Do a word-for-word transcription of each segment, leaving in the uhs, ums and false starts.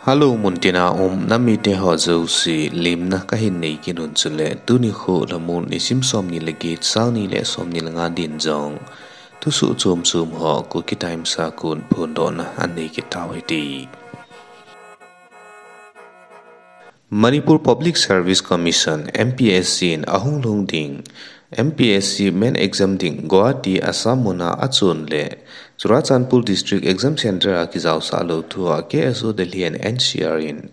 Hello, muntina um nam mite ho jouse, lemna kahin nei kit un chule, tuni kho lhamon nisim somni le get, sangni le somni le nga din jong thusoh chom chom ho Kuki Times a kon phondohna anei kit tau hite. Manipur Public Service Commission, M P S C in ahung lhung ding M P S C main exam ding Guwahati, Assam muna achon le Churachandpur District Exam Centre a kijaosah lou thua K S O Delhi and N C R in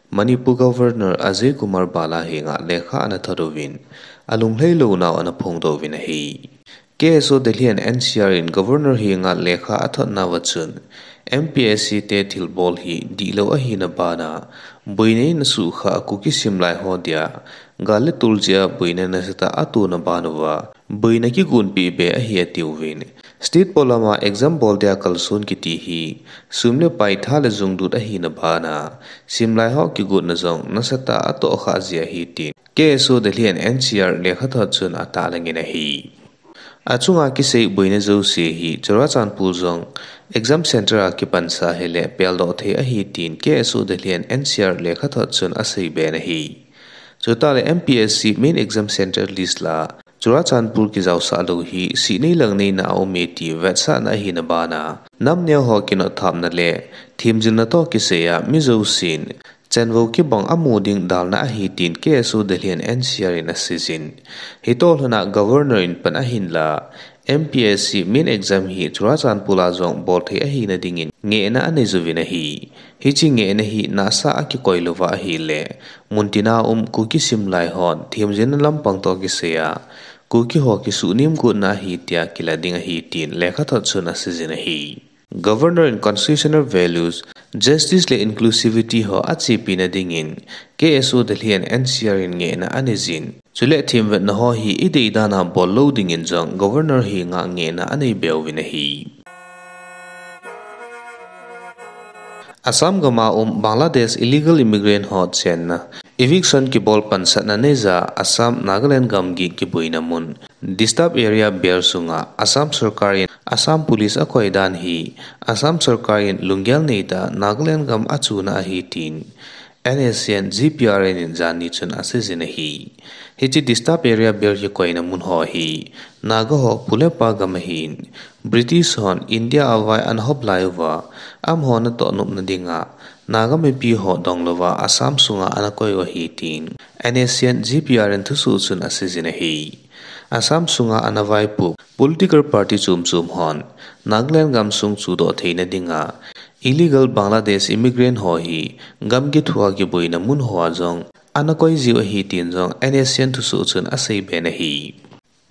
Manipur Governor Ajay Kumar Bhalla henga lekha ana thot uvin, alunglhai lounau ana phongdoh uvin ahi. K S O Delhi and N C R in Governor henga lekha athotnauva chun, M P S C te thilbol hi dihlou ahina bana, boina in asuhkhah Kuki simlai ho dia gal le tol jeh a boina nasatah a atona ban uva, boina kigonpeh be ahi atiuvin, state polama exam bol dia kalson kiti hi sum le pai, tha le junglut ahina bana, simlai ho kigotna jong nasatah a atohkhah jeh ahi tin K S O Delhi and N C R lekhathot chun atahlang in ahi. Achunga kisei boina jouse hi Churachandpur jong exam centre a kipansah hile peldoh thei ahi tin K S O Delhi and N C R lekhathot chun aseibe in ahi. Chuteng le M P S C main exam centre list lah a Churachandpur kijaosah lou hi sihnei langneina aume ti vetsahna ahina bana, nam neo ho kinotthapna le themjilna toh kisai a mi jousen chanvou kibang amu ding dalna ahi tin K S O Delhi and N C R in aseijin. Hitoh lhona Governor in pan ahinlah, M P S C main exam hi Churachandpur a jong bol thei ahina dingin ngehna anei uvin ahi. Hiche ngehna hi nasa a kikoi louva ahile, muntina um Kuki simlai hon themjilna lampang toh kisai a Kuki ho kisuhnem gotna ahi tia kilah ding ahi tin lekhathot chun aseijin ahi. Governor in constitutional values, justice le inclusivity ho achepina dingin K S O Delhi and N C R in ngehna aneijin. Chule themvetna ho hi idei dan a bol lou dingin jong Governor henga ngehna aneibe uvin ahi. Assam gam a um Bangladesh illegal immigrant ho chenna eviction kibol pansatna neija Assam Nagaland gamgi kiboina mun Disturbed Area Bear sunga Assam sorkar in Assam Police akoi dan hi Assam sorkar in lunggel neitah a Nagaland gam achuna ahi tin N S C N G P R N in janhi chun aseijin ahi. Hiche Disturbed Area Bear kikoina mun ho hi Naga ho pu le pa gam ahin, British hon India a vai ana hop lai uva, amaho natoh nopna dinga Naga mipi ho donglouva Assam sunga ana koi u ahi tin N S C N G P R N thusoh chun aseijin ahi. Assam sunga ana vaipoh political party chom chom hon Nagaland gamsung chudoh theina dinga illegal Bangladesh immigrant ho hi gamgi thua kiboina mun hoa jong ana koi jiu ahi tin jong N S C N thusoh chun aseibe in ahi.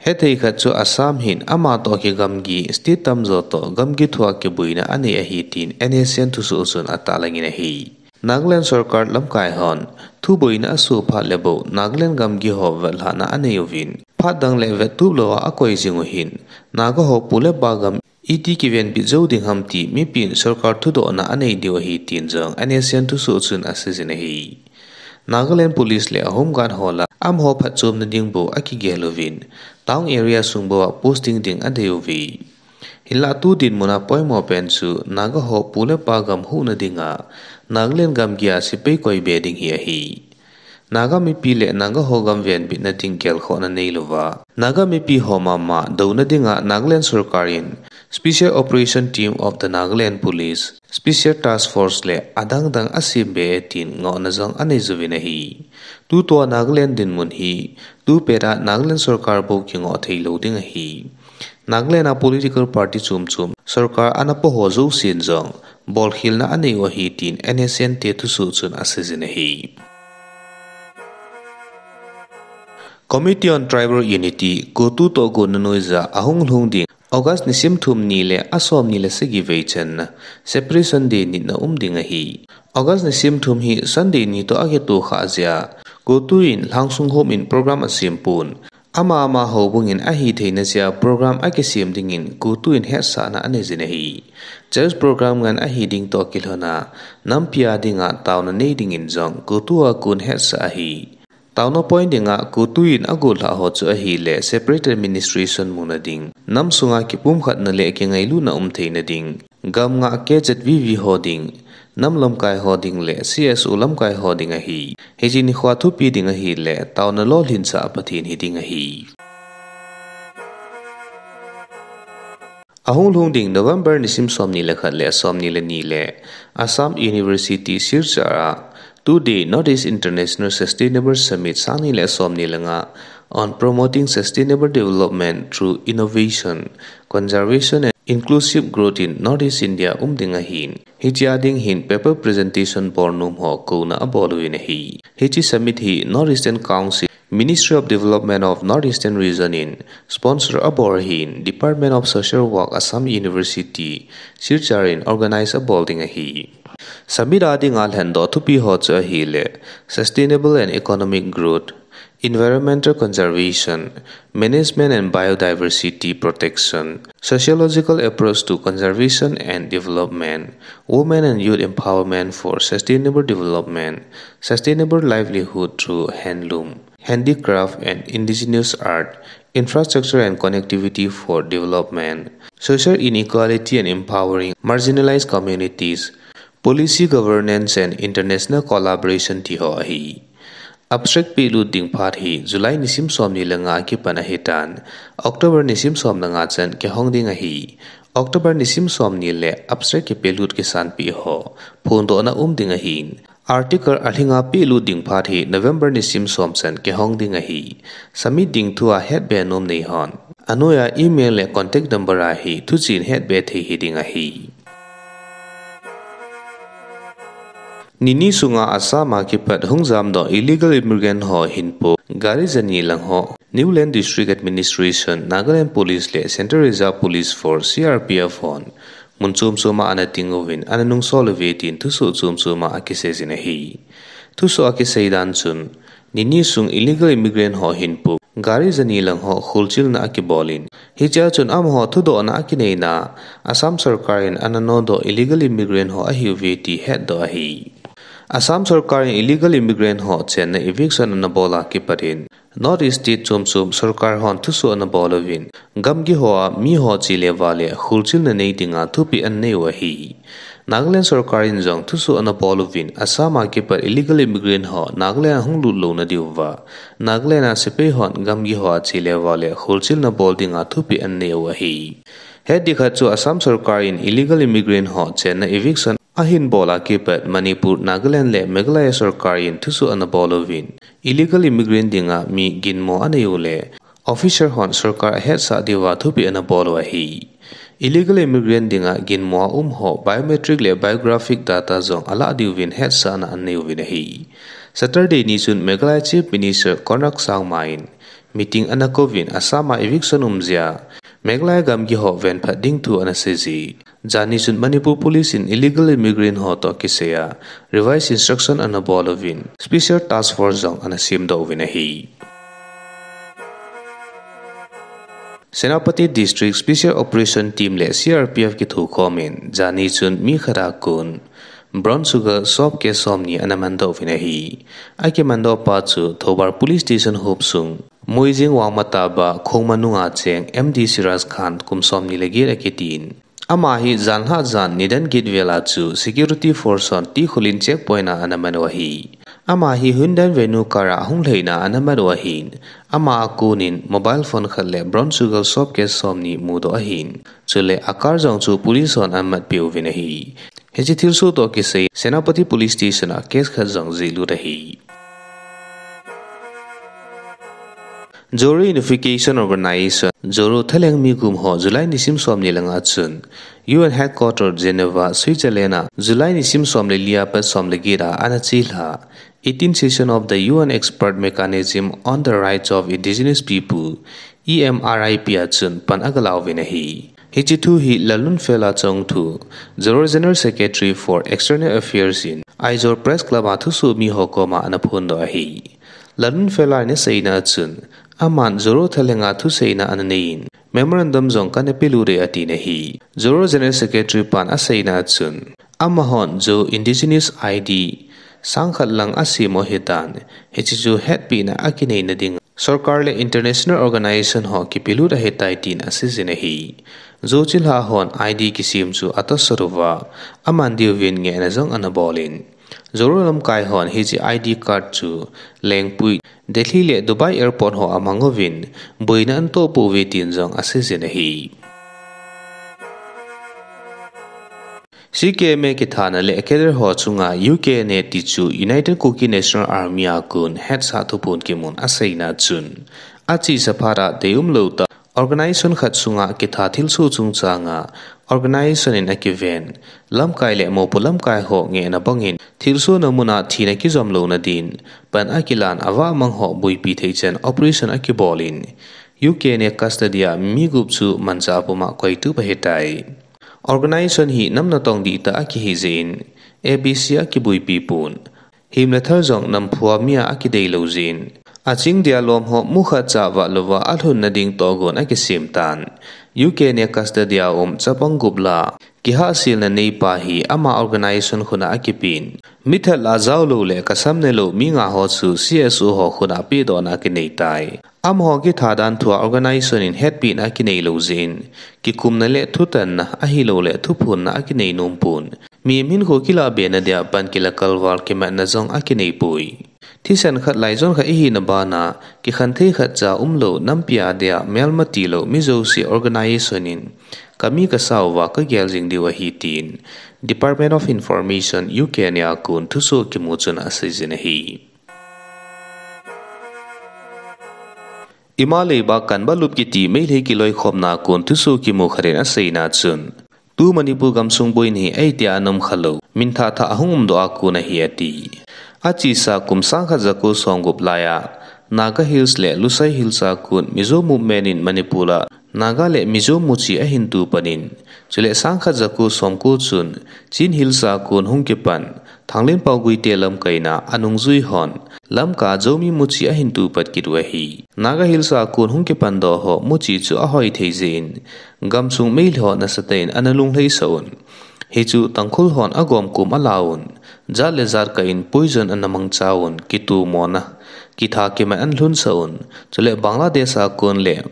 Hethei khat chu Assam hin amatoh kigamgi state tamjo toh gamgi thua kiboina anei ahi tin N S C N thusoh chun atahlang in ahi. Nagaland sorkar lamkai hon thuboina asoh phat le bou Nagaland gamgi ho vetlhahna anei uvin, phat dang le vettup louva akoi jing u hin Naga ho pu le pa gam iti kivenbit jou ding ham ti mipin sorkar thudohna anei diu ahi tin jong N S C N thusoh chun aseijin ahi. Nagaland Police le a Home Guard ho lah a amaho phatchomna ding bou akigel uvin, town area sung bou a posting ding adei uve. Hinlah tu dinmun a poimo pen chu Naga ho pu le pa gam huhna dinga Nagaland gamgi a sepai koibe ding hi ahi. Naga mipi le Naga ho gam venbitna ding gelkhohna neilouva, Naga mipi ho mama douna dinga Nagaland sorkar in Special Operation Team of the Nagaland Police, Special Task Force le adang dang asembe e tin ngohna jong anei uvin ahi. Tutua Nagaland dinmun hi tupet a Nagaland sorkar bou kingoh theilou ding ahi. Nagaland a political party chom chom sorkar ana poh ho jousen jong bolkhelna anei u ahi tin N S C N te thusoh chun aseijin ahi. Committee on Tribal Unity, CoTU tohgotna noija ahung lhung ding August nisim thum ni le asomni le sagi veichanna Separation Day nitna um ding ahi. August nisim thum hi Sunday ni toh akitoh khah jeh a CoTU in lhangsung hom in program asempon, ama ama houbung in ahitheina jeh a program akisem dingin CoTU in hetsahna aneijin ahi. Church program ngen ahi ding toh kilhon a, nampi a dinga taona nei dingin jong CoTU a kon hetsah ahi. Taona point dinga CoTU in agollhah ho chu ahile separate administration muna ding, nam sunga kipumkhatna le kingailutna um theina ding, gam ngah K Z V V ho ding, nam lamkai ho ding le C S O lamkai ho ding ahi. Hiche nikho thupi ding ahile, taona lolhinsah Pathen hiding ahi. Ahung lhung ding November nisim somni le khat le somni le ni le Assam University Silchar a two day North East International Sustainable Summit sangni le somni le nga on promoting sustainable development through innovation, conservation and inclusive growth in North East India um ding ahin. Hichea ding hin paper presentation bol nom ho kouna abol uvin ahi. Hiche summit hi North Eastern Council, Ministry of Development of North Eastern Region in sponsor abol ahin, Department of Social Work, Assam University, Silchar in organize abol ding ahi. Summit a dinga lhendoh thupi ho chu ahile, sustainable and economic growth, environmental conservation, management and biodiversity protection, sociological approach to conservation and development, women and youth empowerment for sustainable development, sustainable livelihood through handloom, handicraft and indigenous art, infrastructure and connectivity for development, social inequality and empowering marginalized communities, policy governance and international collaboration ti ho ahi. Abstract pelut ding phat hi July nisim somni le nga a kipan ahitan, October nisim som le nga chan kihong ding ahi. October nisim somni le abstract kipelut kisanpeh ho phondohna um ding ahin. Article alhinga pelut ding phat hi November nisim som chan kihong ding ahi. Summit ding thua hetbe nom nei hon, anoiya email le contact number a hi thuchen hetbe thei hiding ahi. Nini sunga Assam a kipat hung jamdoh illegal immigrant ho hinpo gari jani lang ho Niuland District Administration, Nagaland Police le Central Reserve Police Force, C R P F hon mun chom choma ana ting uvin ana nungsol uve tin thusoh chom choma akiseijin ahi. Thusoh akisei dan chun, nini sung illegal immigrant ho hinpo gari jani lang ho kholchilna akibol in, hichea chun amaho thudohna akineina Assam sorkar in ana nodoh illegal immigrant ho ahiuve ti hetdoh ahi. Assam sorkar in illegal immigrant ho chenna eviction ana bol a kipat in, North East state chom chom sorkar hon thusoh ana bol uvin, gamgi hoa miho chele vale kholchilna nei dinga thupeh ana nei u ahi. Nagaland sorkar in jong thusoh ana bol uvin, Assam a kipat illegal immigrant ho Nagaland a hung lut louna diuva Nagaland a sepai hon gamgi hoa chele vale kholchilna bol dinga thupeh ana nei u ahi. Hetding khat chu Assam sorkar in illegal immigrant ho chenna eviction ahin bol a kipat Manipur, Nagaland le Meghalaya sorkar in thusoh ana bol uvin, illegal immigrant dinga mi ginmo anei u le officer hon sorkar ahetsah diuva thupeh ana bol u ahi. Illegal immigrant dinga ginmo a um ho biometric le biographic data jong alah diuvin hetsahna ana nei uvin ahi. Saturday ni chun Meghalaya Chief Minister Conrad Sangma in meeting ana kouvin, Assam a eviction um jeh a Meghalaya gamgi ho venphat ding thu ana seije. Jani chun Manipur Police in illegal immigrant ho toh kisai a revised instruction ana bol uvin, special task force jong ana semdoh uvin ahi. Senapati District Special Operation Team le C R P F kithokhomin, jani chun mi khat a kon brown sugar soap case somni ana mandoh uvin ahi. Akimandoh pa chu Thoubal Police Station hopsung Moijing Wangmataba khongma nunga cheng M D Siraj Khan kum somni le get akitin. Ama hi janhi jan nidan get vel a chu security force hon Tikhulin checkpoint a ana man u ahi. Ama hi Hyundai Venue car a hung lheina ana man u ahin, ama a konin mobile phone khat le brown sugar soap case somni mudoh ahin, chule a car jong chu police hon ana matpeh uvin ahi. Hiche thilsoh toh kisai Senapati Police Station a case khat jong jihlut ahi. Zoro Unification Organization, Zoro thalheng mi gum ho July nisim somni le nga chun U N Headquarter Geneva, Switzerland a July nisim som le li a pat som le get a ana chelha eighteenth session of the U N Expert Mechanism on the Rights of Indigenous People, E M R I P a chun pan agalauvin ahi. Hiche thu hi Lalun Phela Chongthu, Zoro General Secretary for External Affairs in Aizawl Press Club a thusoh mi ho koma ana phondoh ahi. Lalun Phela in aseina chun, aman Zoro thalheng a thuseina ana neiyin, memorandum jong kana pelut e atin ahi. Zoro General Secretary pan aseina chun, amahon Zo Indigenous I D sangkhat lang asem u ahitan, hiche chu hetpehna akineina ding Sorkar le international organization ho kipelut ahitai tin aseijin ahi. Jochilhah hon I D kisem chu atohsah uva, aman diuvin ngehna jong ana bolin, Zoro lamkai hon hiche I D card chu lengpui Delhi le Dubai airport ho amang uvin, boina anatoh pouve tin jong aseijin ahi. C K M A kithana le cadre ho chunga U K N A ti chu United Kuki National Army a kon hetsah thuphon kimun aseina chun, achesa phat a deium lou tah organization khat sunga kitha thilsoh chungchanga organization in akiven, lamkai le mopo lamkai ho ngehna bangin thilsohna muna thina kijom louna din pan akilan avahmang ho boipi theichan operation akibolin, U K N A custody a mi gup chu manchah puma koitup ahitai. Organization hi nam natong dihtah akihi jeh in, A B C a kiboipi pon, himle thal jong namphua mi a akidei lou jeh in, aching dia lom ho mukhat cha vah louva alhunna ding tohgon akisem tan. U K N A custody a um chapang gup lah a kihahselna neipa hi ama organization khut a akipen, mithat lah a jaolou le kasam nelou mi nga ho chu C S O ho khut a pedohna akinei tai. Amaho kithadan thua organization in hetpehna akinei lou jeh in, kikumna le thutanna ahilouleh thuphonna akinei nom pon, mihem hinkho kilahbehna dia pan kilakalval kimatna jong akinei poi. Thisan khat laijon khat ihina bana kikhenthei khat cha umlou, nampi a dia melma tilou mi jouse organization in kami kasa uva kagel jing diu ahi tin Department of Information, U K N A a kon thusoh kimu chun aseijin ahi. Ima leiba Kanbalup kiti Meitei kiloikhomna kon thusoh kimu khat in aseina chun, tu Manipur gamsung boina hi eitia ana um khalou, minthah thah ahung umdoh a kon ahi ati. Achesa kum sangkhat jako somgup laiya Naga Hills le Lusai Hills a kon Mizo movement in Manipur a Naga le Mizo muchi ahin tupan in, chule sangkhat jako somko chun Chin Hills a kon hung kipan Thanglenpao Guite lamkaina a nungjui hon Lamka Zomi muchi ahin tupat kit u ahi. Naga Hills a kon hung kipandoh ho muchi chu ahoi thei jeh in, gamsung Meitei ho nasatah in ana lunglhaisah un. Hichu Tangkhul hon agomkom alauvun, jat le jat kah in poison ana mangcha un, kitomona, kitha kimat ana lhunsah un. Chule Bangladesh a kon le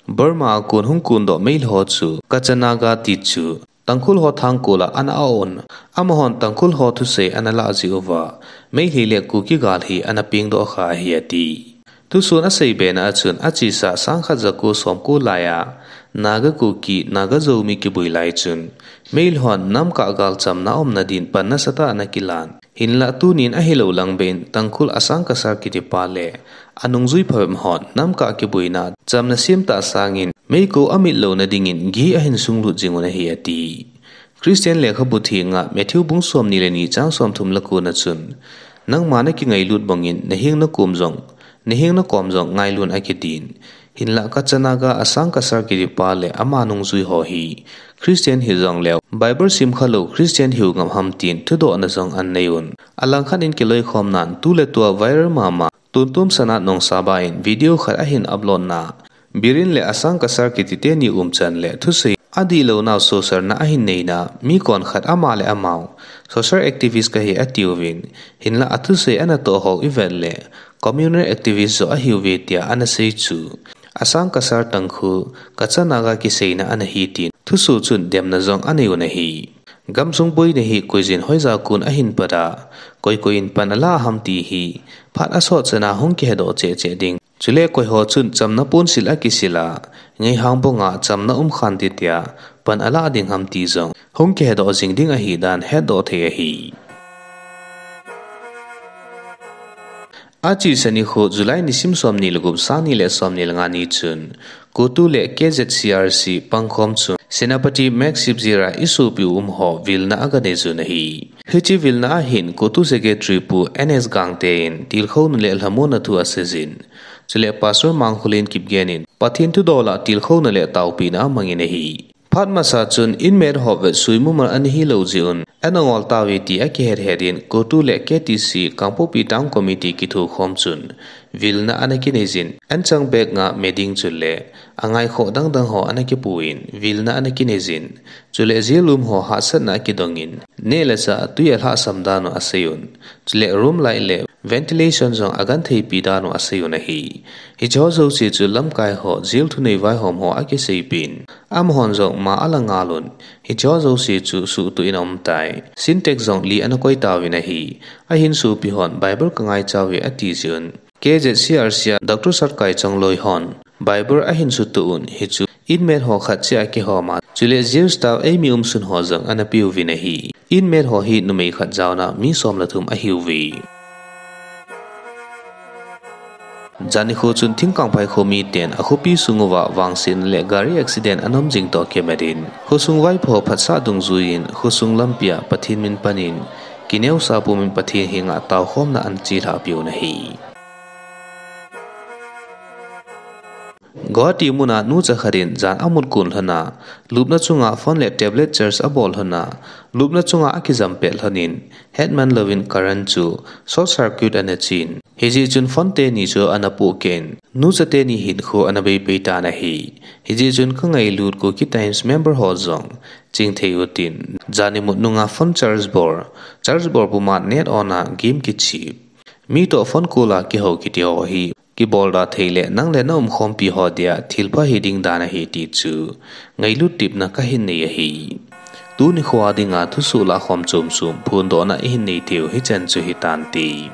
Burma a kon hung kondoh Meitei ho chu Kacha Naga ti chu Tangkhul ho thangkol a ana a-oh un, amahon Tangkhul ho thusei ana lah jeh uva, Meitei le Kuki gal hi ana pengdoh kha ahi ati. Thusoh in asei bena a chun achesa sangkhat jako somko laiya, Naga Kuki, Naga Zomi kiboi lai chun, Meitei hon namkah gal chamna aumna din pan nasatah ana kilan. Hinlah tunin ahilou lang behin Tangkhul Asang Kasar kitipa le anungjui phabep hon namkah kiboina chamna semtah sangin meikong amit louna dingin gei ahin sunglut jing un ahi ati. Christian lekhabu thenga Matthew bung somni le ni chang somthum le kona chun, nangma nakingailut bangin naheng nakom jong, naheng nakom jong ngailun akitin. Hinlah Kacha Naga Asang Kasar kitipa le ama nungjui ho hi Christian hijongleu Bible simkhalou Christian hiu ngam ham tin thudohna jong anei un. Alangkhat in kiloikhomnan tuletua viral mama Tuntum Sanat Nongsaba in video khat ahin upload na, Biren le Asang Kasar kitite ni umchan le thusei adihlounau sosalna ahin neina, mi konkhat ama le amau social activist kahi atiuvin, hinlah athusei anatoh ho ivet le communal activist joh ahiuve tia anasei chu Asang Kasar Tangkhul, Kacha Naga kiseina anahi tin thusoh chun demna jong anei un ahi. Gamsung boina hi koijin hoija kon ahin pat a, koi koi in pan alah ham ti hi phat asot chana hung kihedoh cheh cheh ding, chule koiho chun chamna ponsil akisil a, ngeihang bonga chamna umkhan ti tia pan alah ding ham ti jong hung kihedoh jing ding ahidan hetdoh thei ahi. Achesa nikho July nisim somni le gup, sangni le somni le nga ni chun, COTU le K Z C R C pangkhom chun Senapati Maxip Zira isopiu umho vilna aganei jun ahi. Hiche vilna a hin COTU Secretary Pu N S Gangte in tilkhouna le lhamonna thu aseijin, chule Pastor Mangkholin Kipgen in Pathen thudol a tilkhouna le taopina amangin ahi. Phat masa chun inmate ho vetsui mumal ana hilou jeh un ana ngol tauve ti akihet het in COTU le K T C Kangpokpi Town Committee kithokhom chun vilna ana kinei jin, anchang bag nga meding chule angaikhoh dangdang ho ana kipuin, vilna ana kinei jin, chule jail um ho hahsatna akidongin, neh le chah tui alhahsam dan u aseiyun, chule room light le ventilation jong agentheipi dan u aseiyun ahi. Hicheho jouse chu lamkai ho, jail thunei vaihom ho akiseipin, amahon jong ma ala ngalun, hicheho jouse chu suhtuh in aumtai. Sintex jong li ana koitauvin ahi. Ahin sopi hon Bible kangaichauve ati jeh un, K Z C R C a Doctor Satkai Chongloi hon Bible ahin suhtuh un, hichu inmate ho khat cheh a kihoma, chule jail staff eimi umsun ho jong ana peuvin ahi. Inmate ho hi numei khat jaona mi som le thum ahiuve. Jan nikho chun Thingkangphai kho miten akhopi sung uva vangsetna le gari accident ana um jing toh kimat in, khosung vaipho phatsah dungjuiyin khosung lampia Pathen min panin, kineosah pumin Pathen henga taokhomna ana chelhah peuvin ahi. Guwahati muna nucha khat in jan amut kon lhona, lupna chunga phone le tablet charge abol lhona, lupna chunga akijam pet lhonin, hetman louvin current chu short circuit ana chen. Hijeh chun phone teni chu ana pohkeh in, nucha teni hinkho ana bei pei tan ahi. Hijeh chun kangailut Kuki Times member ho jong chingthei utin, jan imut nunga phone charge bol, charge bol puma net on a game kichep, mi toh phone call a kihou kiti ho hi kibolda thei le nang le na umkhompi ho dia thilpha hiding dan ahi ti chu ngailut tepna kahin nei ahi. Tuni khoa dinga thusoh lahkhom chomchom phondohna ihin nei diu hichan chu hitante.